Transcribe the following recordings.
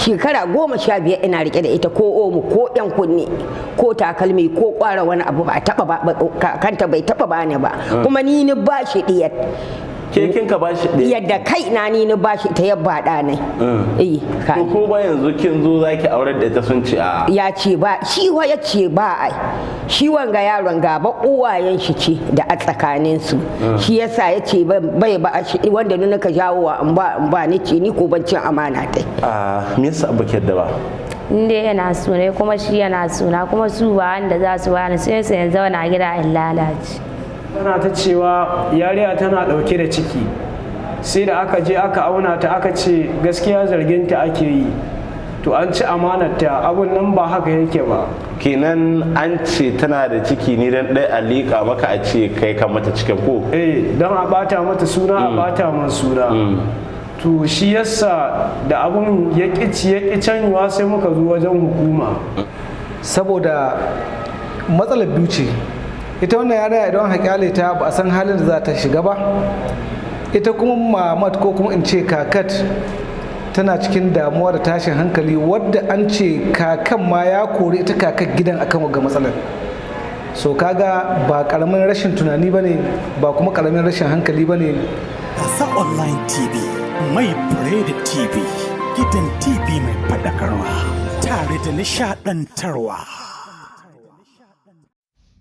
Shekara 15 ina rike da ita, ko omo, ko yan kunne, ko takalmi, ko kwara wani abu ba taba ba, kanta bai taba bani ba. Kuma ni ba shi diyar. Ke kin ka bashi ɗaya? Yadda kai na ni ba shi ta yabba ɗa ne. Eh, ka. To ko ba yanzu kin zo zaki aurar da ita, sun ce a Ya ce ba shi wa, ya ce ba, ai shi wanga yaron gaba uwayen shi ce da a tsakanin su, shi yasa ya ce bai ba shi wanda ni naka jawo wa in ba ni ce ni ko ban cin amana tai. A me yasa baki yadda ba? In dai yana so ne, kuma shi yana suna, kuma su ba wanda za su bani sai sai in zauna gida in lalace. Tana ta cewa yariya tana ɗauke da ciki, sai da aka je aka auna ta, aka ce gaskiya zarginta ake yi. To an ci amanarta, abun nan ba haka yake ba. Kenan an ce tana da ciki ne dan ɗaya a liƙa maka a ce kai ka mata cikin ko? Eh, don a bata mata suna, a bata man suna. To shi yasa da abun ya ƙici ya ƙi canyuwa, sai muka zo wajen hukuma. Saboda matsalar biyu ce, ita wannan yarinya idan haƙyale ta, ba a san halin da za ta shiga ba. Ita kuma mamat, ko kuma in ce kakat, tana cikin damuwa da tashin hankali, wadda an ce kakan ma ya kori ita kakar gidan akan wagga matsalar. So kaga ba karamin rashin tunani ba ne, ba kuma karamin rashin hankali ba ne. Gasa Online TV, mai Biredi TV, gidan TV mai faɗakarwa tare da nishaɗantarwa.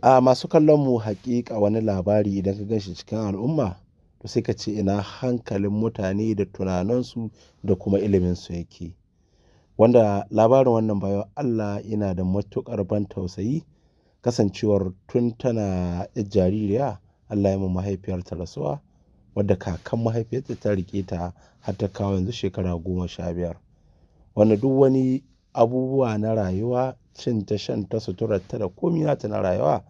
A masu kallon mu, hakika wani labari idan ka gan shi cikin al'umma, to sai ka ce ina hankalin mutane da tunaninsu da kuma iliminsu yake. Wanda labarin wannan bayan Allah yana da matuƙar ban tausayi, kasancewar tun tana yar jaririya Allah ya ma mahaifiyarta rasuwa, wadda kakan mahaifiyarta ta riƙe ta har ta kawo yanzu shekara 15. Wanda duk wani abubuwa na rayuwa, cin ta, shan ta, suturar ta da komi nata na rayuwa,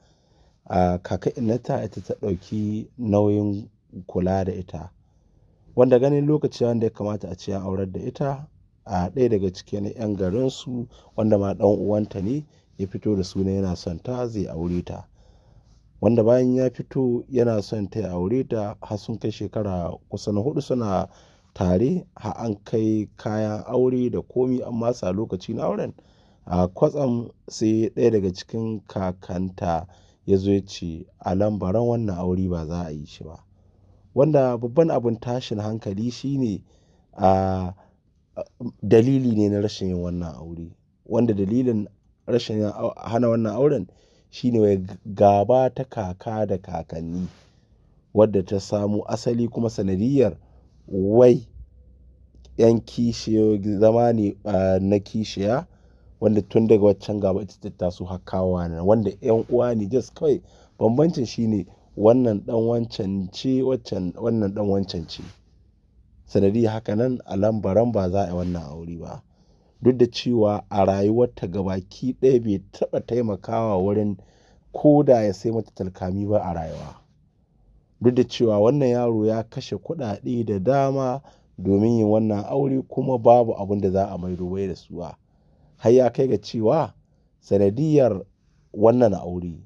a kaka innata ita ta ɗauki nauyin kula da ita. Wanda ganin lokaci wanda ya kamata a ce an aurar da ita, a ɗaya daga cikin 'yan garinsu, wanda ma ɗan uwanta ne, ya fito da suna yana son ta zai aure ta. Wanda bayan ya fito yana son ta ya aure ta, har sun kai shekara kusan 4 suna tare, har an kai kayan aure da komi an masa lokaci na auren. A kwatsam sai ɗaya daga cikin kakanta ya zo ya ce a lambaran wannan aure ba za a yi shi ba. Wanda babban abin tashin hankali shine a dalili ne na rashin yin wannan aure. Wanda dalilin rashin hana wannan auren shine wai gaba ta kaka da kakanni wadda ta samo asali, kuma sanadiyyar wai 'yan kishiyoyi zama ne na kishiya, wanda tun daga waccan gaba ita ta taso har kawowa nan, wanda 'yan uwa ne, just kawai bambancin shine wannan ɗan wancan ce, waccan wannan ɗan wancan ce. Sanadiyyar haka nan a lambaran ba za a yi wannan aure ba. Duk da cewa a rayuwarta gabaki ɗaya bai taɓa taimakawa wurin ko da ya sai mata talkami ba a rayuwa. Duk da cewa wannan yaro ya kashe kuɗaɗe da dama domin yin wannan aure, kuma babu abin da za a maido mai da su ba. Har ya kai ga cewa sanadiyyar wannan aure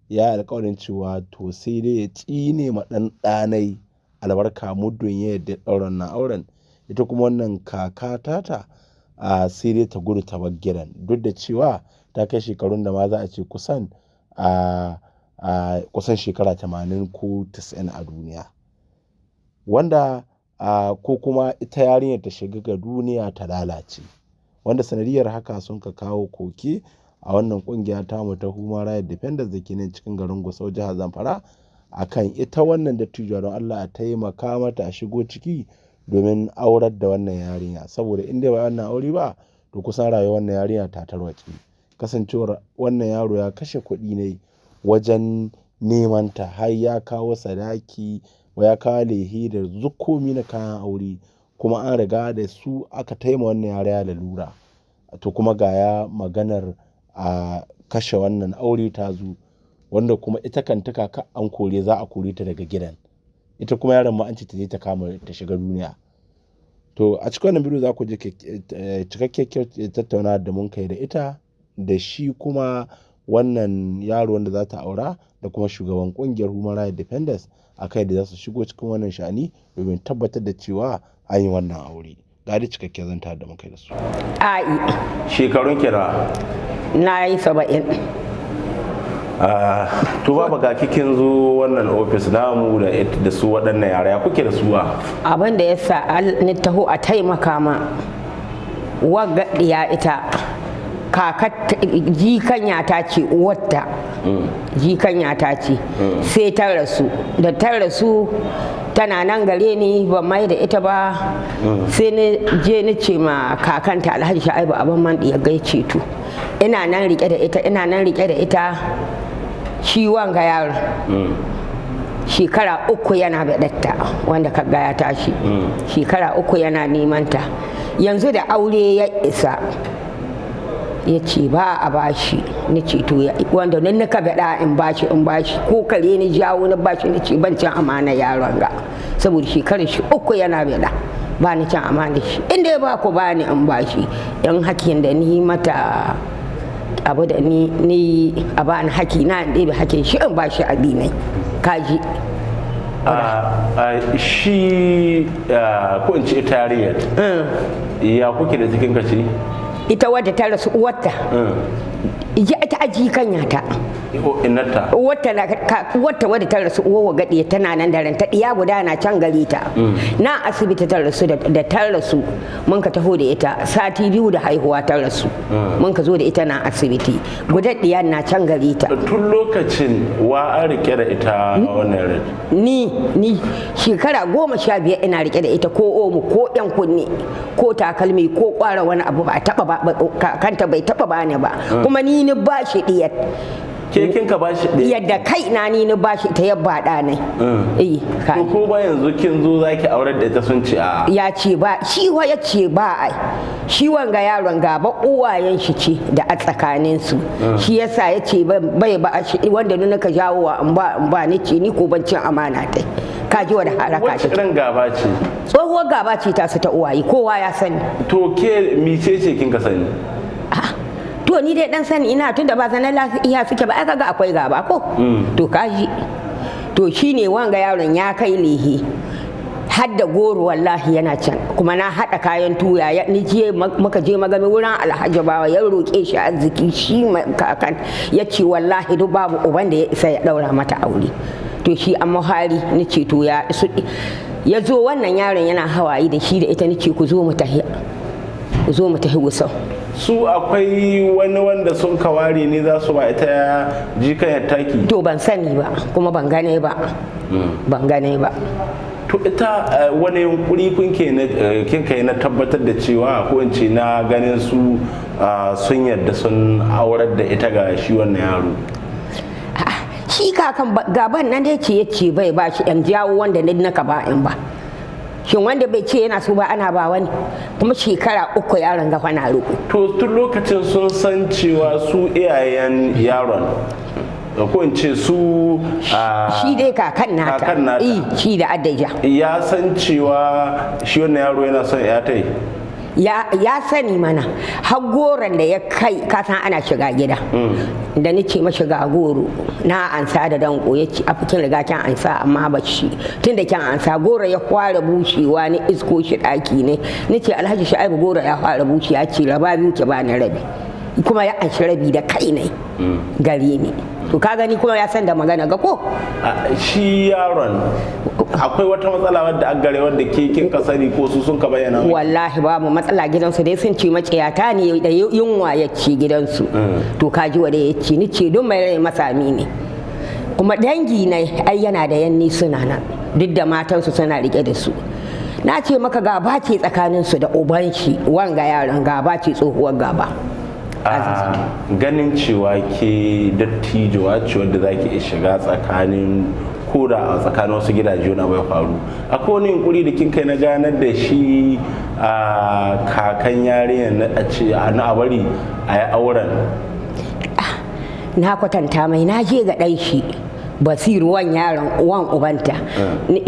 ya yi alƙawarin cewa to sai dai ya tsine ma ɗan ɗanai albarka muddin ya yarda ya ɗaura wannan auren. Ita kuma wannan kaka tata a sai dai ta gudu ta bar gidan, duk da cewa ta kai shekarun da ma za a ce kusan a kusan shekara 80 ko 90 a duniya. Wanda a ko kuma ita yarinyar ta shiga ga duniya ta lalace. Wanda sanadiyyar haka sun ka kawo koke a wannan ƙungiya tamu ta Human Rights Defenders da ke nan cikin garin Gusau, jihar Zamfara, akan ita wannan dattijuwa, don Allah a taimaka mata a shigo ciki domin aurar da wannan yarinya, saboda in dai ba wannan aure ba, to kusan rayuwar wannan yarinya ta tarwatse. Kasancewar wannan yaro ya kashe kuɗi ne wajen neman ta, har ya kawo sadaki, ya kawo lehe da duk komi na kayan aure, kuma an riga da su aka taima wannan yarinya lalura. To kuma ga ya maganar a kashe wannan aure ta zo, wanda kuma ita kanta kaka an kore, za a kore ta daga gidan. Ita kuma yaron ma an ce ta je ta kama ta shiga duniya. To a cikin wannan bidiyo za ku ji cikakkiyar tattaunawa da mun kai da ita da shi kuma wannan yaro wanda za ta aura da kuma shugaban kungiyar Human Rights Defenders a kai da za su shigo cikin wannan sha'ani domin tabbatar da cewa an yi wannan aure. Ga dai cikakken zanta da muka yi da su. Ai. Shekarun kira? Na yi 70. To baba, ga kikin zo wannan ofis namu da da su waɗannan yara, ya kuke da suwa? Abin da ya sa ni taho a taimaka ma wagga ɗiya, ita kakar jikanya ta ce, uwarta jikanya ta ce, sai ta rasu. Da ta rasu tana nan gare ni, ban mai da ita ba. Sai ni je ni ce ma kakanta Alhaji Sha'ibu abin man ɗiya gaice to ina nan rike da ita, ina nan rike da ita. Shi wanga yaron shekara 3 yana baɗatta, wanda kaga ya tashi shekara 3 yana neman ta. Yanzu da aure ya isa, ya ce ba a bashi. Ni ce to wanda nan nika baɗa in bashi, in bashi ko kare ni jawo na bashi. Ni ce ban cin amana yaron ga, saboda shekarar shi 3 yana baɗa, ba ni cin amana shi. Inda ya ba ku ba ni in bashi yan hakin da ni mata abu da ni a ba ni haki na, in ɗebe hakin shi in bashi abi ne, kaji. Shi ko in ce ita yariyar, ya kuke da cikin kace? Ita wadda ta rasu, uwarta ita aji kanya ta. Inarta? Uwarta na uwarta wadda ta rasu, uwa gadiya, tana nan da ranta, diya guda na can gari ta na asibiti ta rasu. Da ta rasu mun ka taho da ita, sati 2 da haihuwa ta rasu, mun ka zo da ita na asibiti, guda diya na can gari ta. Tun lokacin wa an rike da ita wannan yarinyar? Ni shekara 15 ina rike da ita. Ko omo, ko yan kunne, ko takalmi, ko kwara wani abu ba a taba ba, kanta bai taba bani ba. Kuma ni ba shi diyar. Ke kin ka ba shi ɗaya? Yadda kai na ni ba shi ta yabba ɗa ne. Eh. To ko ba yanzu kin zo zaki aurar da ita, sun ce a Ya ce ba shi wa, ya ce ba ai shi wanga yaron gaba uwayen shi ce da a tsakanin su, shi yasa ya ce bai ba shi wanda ni naka jawo wa in ba, in ba. Ni ce ni ko ban cin amana tai, ka ji wani haraka. Wacce ce irin gaba ce? Tsohuwar gaba ce ta su ta uwaye, kowa ya sani. To ke mice ce kin ka sani? To ni dai dan sani ina, tunda ba sanan lafiya suke ba, ai kaga akwai gaba ko. To kaji, to shine wanga yaron ya kai lehe har da goro, wallahi yana can. Kuma na haɗa kayan tuya ni je muka je magami wurin Alhaji Bawa, ya roƙe shi arziki. Shi kakan ya ce wallahi duk babu uban da ya isa ya ɗaura mata aure. To shi an muhari ni ce to ya ya zo wannan yaron yana hawaye da shi da ita. Ni ce ku zo mu tahi, ku zo mu tahi Gusau. Su akwai wani wanda sun kawari ne za su ba ita jikan ya taki? To ban sani ba, kuma ban gane ba, ban gane ba. To ita wani yunkuri kun ke na kin kai na tabbatar da cewa, ko in ce na ganin su sun yarda sun aurar da ita ga shi wannan yaro? Shi kakan gaban nan dai ce yace bai ba shi yan jawo wanda ni naka ba in ba. Shin wanda bai ce yana so ba ana ba wani? Kuma shekara 3 yaron gafa na roƙo. To tun lokacin sun san cewa su iyayen yaron, ko in ce su shi dai kakan nata. Kakan nata. Eh, shi da addaja. Ya san cewa shi wannan yaro yana son ya tai? Ya sani mana, har goron da ya kai, ka san ana shiga gida. Da ni ce mashi ga goro na ansa da danko, ya ce a kin riga kin ansa, amma ba shi tun da kin ansa. Goro ya fara bushewa, ni isko shi daki ne, ni ce Alhaji Sha'ibu goro ya fara bushewa, ya ce raba biyu ki bani rabi, kuma ya anshi rabi da kai ne gare ni. To ka gani, kuma ya san da magana ga ko. Shi yaron akwai wata matsala wadda an gare wadda ke kin ka sani ko su sun ka bayyana maki? Wallahi babu matsala gidansu, dai sun ce maciyata ne da yunwa ya ci gidansu. To ka ji wanda ya ce ni ce don mai rai masami ne. Kuma dangi ne ai yana da yanni suna nan, duk da matansu suna rike da su. Na ce maka gaba ce tsakaninsu da uban shi wanga yaron, gaba ce, tsohuwar gaba. A ganin cewa ke dattijuwa ce wadda za ki iya shiga tsakanin, ko da a tsakanin wasu gidaje wani abu ya faru, akwai wani yunkuri da kin kai na ganar da shi a kakan yarinyar na a ce na a bari a yi auren? Na kwatanta mai, na je ga ɗan shi Basiru, wan yaron, wan ubanta.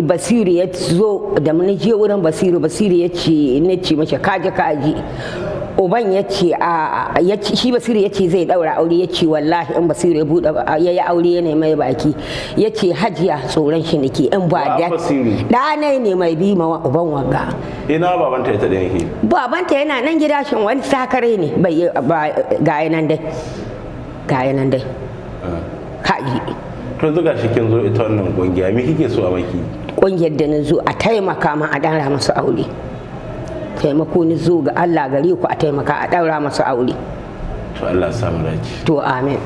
Basiru ya zo da ni je wurin Basiru, Basiru ya ce, ni ce mace kaji kaji Uban ya ce a ya ce shi Basiru ya ce zai daura aure. Ya ce wallahi in Basiru ya bude ya yi aure ya mai baki. Ya ce hajiya, tsoron shi nake in ba Wa da Basiru? Ɗanai ne mai bi ma uban wanga. Ina babanta ita da yake? Babanta yana nan gida. Shin wani sakare ne bai ba. Ga nan dai, ga nan dai, kaji. To yanzu gashi kin zo ita wannan kungiya, me kike so a maki? Kungiyar da na zo, a taimaka ma a daura masu aure. Taimako ni zo ga Allah gare ku, a taimaka a daura masu aure. To Allah ya samu dace. To, amin.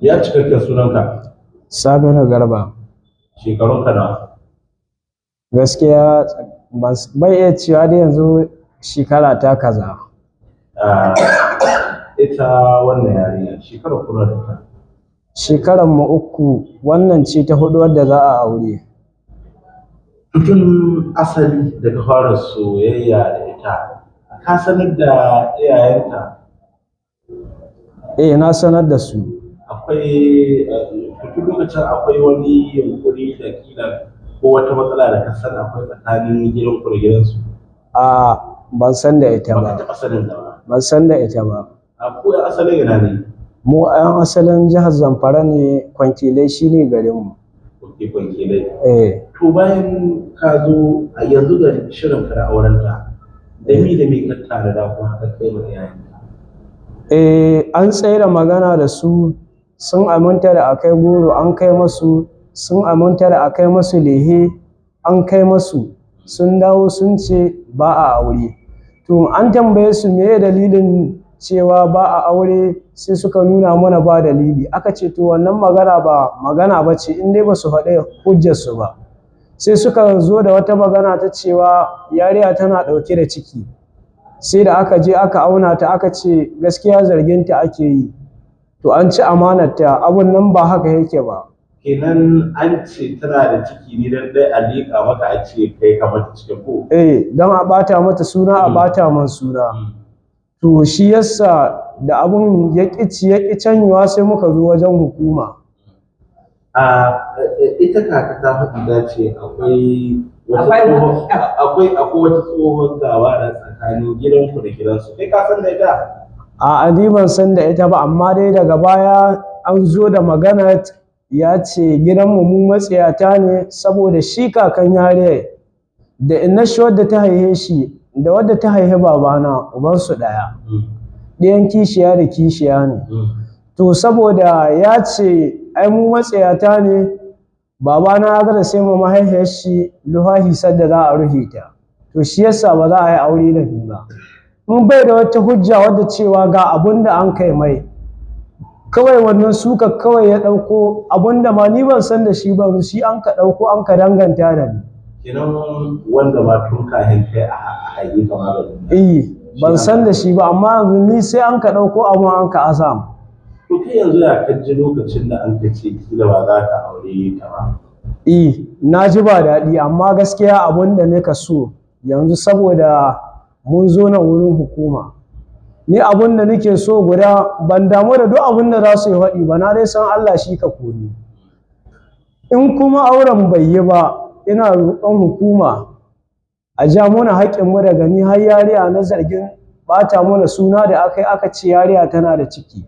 Ya cikakken sunanka? Saminu Garba. Shekarunka nawa? Gaskiya ban iya cewa dai yanzu shekara ta kaza. Ah, ita wannan yarinya shekarar kuna da ta? Shekaran mu 3, wannan ce ta hudu wadda za a aure. Tun asali daga fara soyayya da ita, ka sanar da iyayenta? Eh, na sanar da su. Akwai tun lokacin akwai wani yunkuri da kila ko wata matsala da ka san akwai tsakanin gidanku da gidansu? A, ban san da ita ba ba. Ka taɓa sanin da ba? Ban san da ita ba. A ko asalin ina ne? Mu 'yan asalin jihar Zamfara ne, Kwankilai shine garinmu. Kuke Kwankilai? Eh. To bayan ka zo a yanzu da shirin ka na aurenta, da mi da mi ka tare da kuma haka kai ma iyayenta? Eh, an tsaida magana da su, sun aminta da akai goro, an kai masu. Sun aminta da akai masu lehe, an kai masu. Sun dawo sun ce ba a aure. To an tambaye su meye dalilin cewa ba a aure, sai suka nuna mana ba dalili. Aka ce to wannan magana ba magana ba ce in dai ba su faɗi hujjarsu ba. Sai suka zo da wata magana ta cewa yariya tana ɗauke da ciki. Sai da aka je aka auna ta, aka ce gaskiya zarginta ake yi. To an ci amanarta, abun nan ba haka yake ba. Kenan an ce tana da ciki ne don dai a liƙa maka a ce kai ka mata cikin ko? Eh, don a ɓata mata suna, a ɓata man suna. To shi yasa da abun ya ƙi ya ƙi canyewa, sai muka zo wajen hukuma. A ita kaka ta faɗi ta ce akwai wata tsohon gaba da tsakanin gidanku da gidansu. Kai ka san da ita? A, ni ban san da ita ba, amma dai daga baya an zo da magana, ya ce gidanmu mu matsiyata ne, saboda shi kakan yare da inna shi wadda ta haihe shi da wadda ta haihi babana ubansu ɗaya, ɗayan kishiya da kishiya ne. To saboda ya ce ai mu matsiyata ne, babana ya gada sai mu mahaifiyar shi luhahi sadda za a rufe ta. To shi yasa ba za a yi aure da ni ba. Mun bai da wata hujja wadda cewa ga abun da an kai mai. Kawai wannan suka kawai ya ɗauko abun da ma ni ban san da shi ba, shi an ka ɗauko an ka danganta da ni. Kenan wanda ba tun kahin kai a haihi kama da duniya. Eh, ban san da shi ba, amma yanzu ni sai an ka ɗauko abun an ka azam. To kai yanzu ya ka ji lokacin da an ka ce kila ba za ka aure ta ba? Eh, na ji ba daɗi, amma gaskiya abun da nika so yanzu, saboda mun zo nan wurin hukuma, ni abun da nake so guda, ban damu da duk abun da za su yi faɗi ba, na dai san Allah shi ka koni. In kuma auren bai yi ba, ina roƙon hukuma a ja mana haƙƙinmu daga ni har yariya na zargin ɓata mana suna da aka yi, aka ce yariya tana da ciki.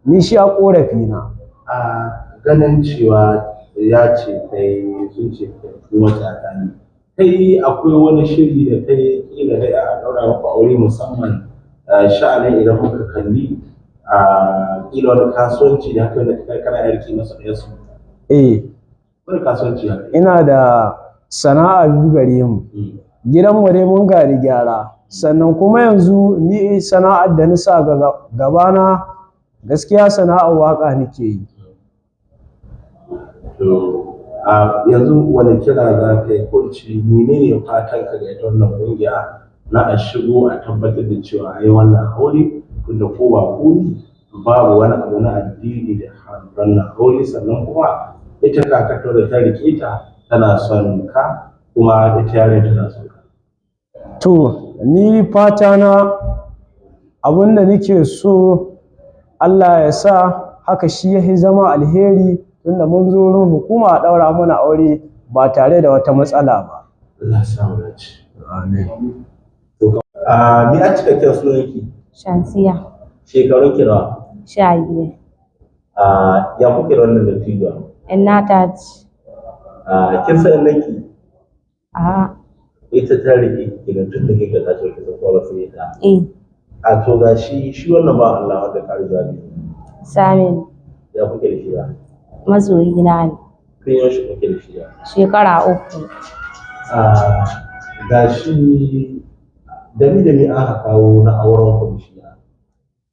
Ni shi a ƙorafi na. A ganin cewa ya ce kai sun ce kai mata ne, kai akwai wani shiri da kai kila dai a ɗaura maka aure, musamman sha'anin idan kuka kalli a kila wani kasuwanci da haka wanda kai kana yarki masa ɗaya su? Eh. Wani kasuwanci haka? Ina da sana'a biyu gare mu. Gidanmu dai mun gari gyara, sannan kuma yanzu ni sana'ar da na sa gabana gaskiya sana'ar waƙa nake yi. To a yanzu wani kira za ka yi, ko in ce menene fatan ka ga ita wannan kungiya na a shigo a tabbatar da cewa ai wannan aure, tunda ko ba komi babu wani abu na addini da wannan aure, sannan kuma ita kakar da ta rike ta tana son ka, kuma ita yare tana son ka? To ni fata na, abinda nake so, Allah ya sa haka shi ya zama alheri, tunda mun zo wurin hukuma a ɗaura mana aure ba tare da wata matsala ba. Allah ya sa mu dace. Amin. A mi a cikakken sunanki? Shamsiya. Shekarun ki nawa? 15. A ya kuke da wannan dattijuwa? Inna ta ce. A kin san innanki? A. Ita ta rike ki kenan tun da kika tashi ki san kowa ba sai ita. Eh. A to ga shi shi wannan ba Allah wanda ka riga ne. Samin. Ya kuke da shi ba? Masoyina ne. Kun yaushe kuke da shi ba? Shekara 3. A ga shi da mi aka kawo na auren ku da shi.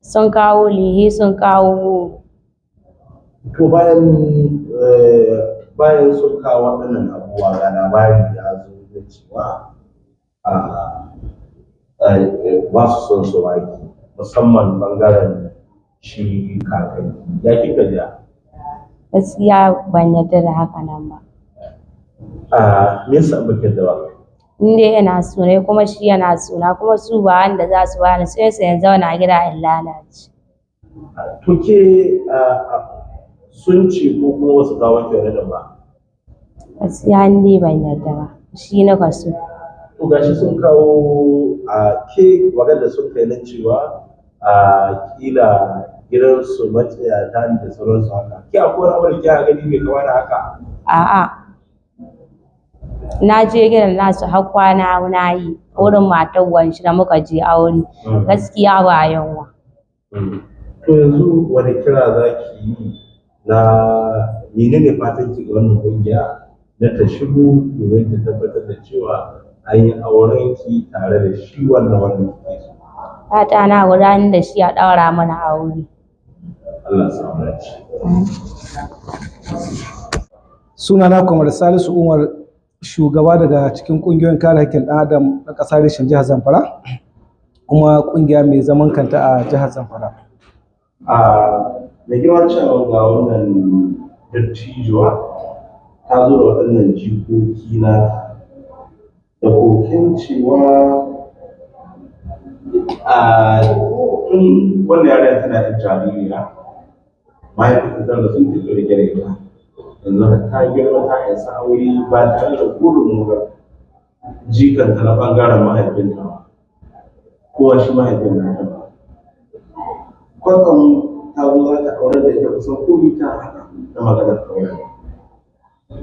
Sun kawo lihi, sun kawo goro. To bayan sun kawo waɗannan abubuwa, ga labari ya zo da cewa ba su son su baki, musamman ɓangaren shi kakanki. Ya kika ji? Gaskiya ban yarda da haka nan ba. A me yasa baki yarda ba? In dai ina so ne kuma shi yana so na, kuma su ba wanda za su bani sai su in zauna gida in lalace. To ke sun ce ko kuma wasu kawo ki wani da ba? Gaskiya ni ban yarda ba. Shi na kaso. To gashi sun kawo a ke magana da sun kai na cewa a kila gidansu matsayata ne da sauransu haka. Ke akwai wani abu da kika gani mai kama da haka? A'a. Na je gidan nasu har kwana na yi wurin matar wanshi da muka je aure. Gaskiya ba yunwa. To yanzu wani kira za ki yi na menene fatan ki ga wannan kungiya na ta shigo domin ta tabbatar da cewa an yi auren ki tare da shi wannan wanda kike so. Fata na gudanar da shi a ɗaura mana aure. Allah ya samu dace. Sunana Kwamar Salisu Umar, shugaba daga cikin ƙungiyoyin kare haƙƙin ɗan adam na ƙasa reshen jihar Zamfara, kuma ƙungiya mai zaman kanta a jihar Zamfara. A mai girma cewa ga wannan dattijuwa ta zo da waɗannan jikoki na da koken cewa a in wannan yarinya tana da jaririya, mahaifinta ta rasu take rike da ita, yanzu har ta girma ta isa aure ba tare da gudunmuwar jikanta na ɓangaren mahaifinta ba ko shi mahaifin nata ba. Kwatsam ta zo za ta aurar da ita, kusan komai ta haɗa na maganar auren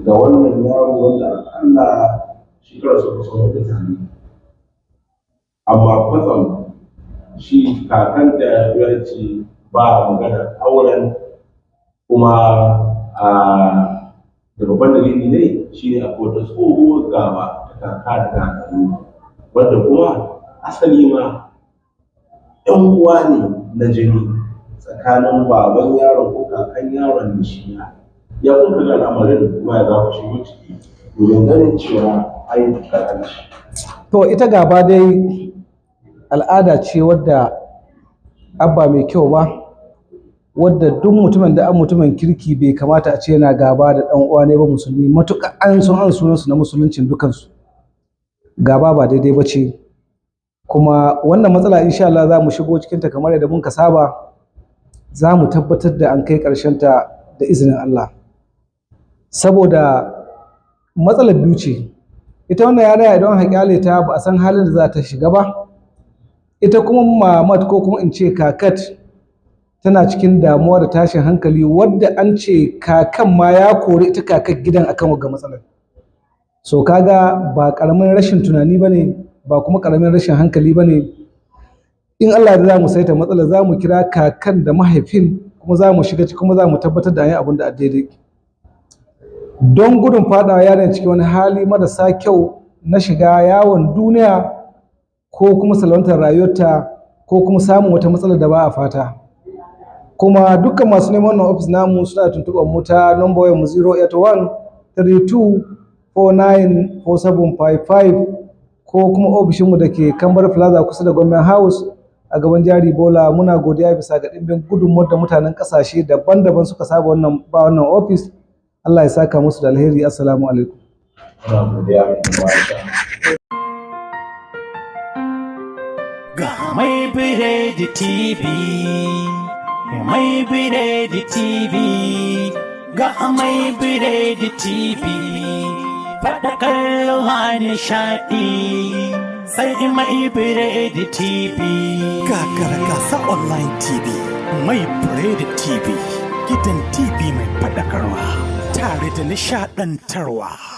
ga wannan yaro wanda akalla shekararsa kusan 4 tare, amma kwatsam shi kakan da ya ce ba maganar auren, kuma a da babban dalili ne shine akwai wata tsohuwar gaba ta kaka da kakanni, wadda kuma asali ma ‘yan uwa ne na jini tsakanin baban yaron ko kakan yaron da shi. Ya kuka ga al'amarin, kuma ya za ku shigo ciki domin ganin cewa an yi karanci? To ita gaba dai al'ada ce wadda abba mai kyau ba, wadda duk mutumin da an mutumin kirki bai kamata a ce yana gaba da ɗan uwa ne ba musulmi, matuƙa an sun an sunansu na musuluncin dukansu. Gaba ba daidai ba ce, kuma wannan matsala insha Allah za mu shigo cikinta kamar yadda muka saba, za mu tabbatar da an kai ta da izinin Allah. Saboda matsalar biyu ce, ita wannan yarinya idan aka kyale ta ba a san halin da za ta shiga ba, ita kuma mamat ko kuma in ce kakat tana cikin damuwa da tashin hankali, wadda an ce kakan ma ya kori ita kakar gidan akan wagga matsalar. So kaga ba karamin rashin tunani bane, ba kuma karamin rashin hankali bane. In Allah ya za mu saita matsalar, za mu kira kakan da mahaifin, kuma za mu shiga ciki, kuma za mu tabbatar da an yi abin da a daidai don gudun fadawa yaron cikin wani hali marasa kyau na shiga yawon duniya ko kuma salwantar rayuwarta ko kuma samun wata matsalar da ba a fata. Kuma dukkan masu neman wannan ofis namu suna tuntuɓar mu ta number wayar mu 081 32 49 4755 ko kuma ofishinmu da ke Kambar Plaza kusa da Government House a gaban Jari Bola. Muna godiya bisa ga ɗimbin gudunmuwar da mutanen ƙasashe daban-daban suka saba wannan ba wannan ofis. Allah ya saka musu da alheri. Assalamu alaikum. Muna godiya mai girma. Ga mai biredi TV, mai biredi TV, ga mai biredi TV, faɗakar ruwa nishaɗi, Sai Mai Biredi TV. Gagara gasa online TV. Mai Biredi TV. Gidan TV mai faɗakarwa. Tare da nishaɗantarwa.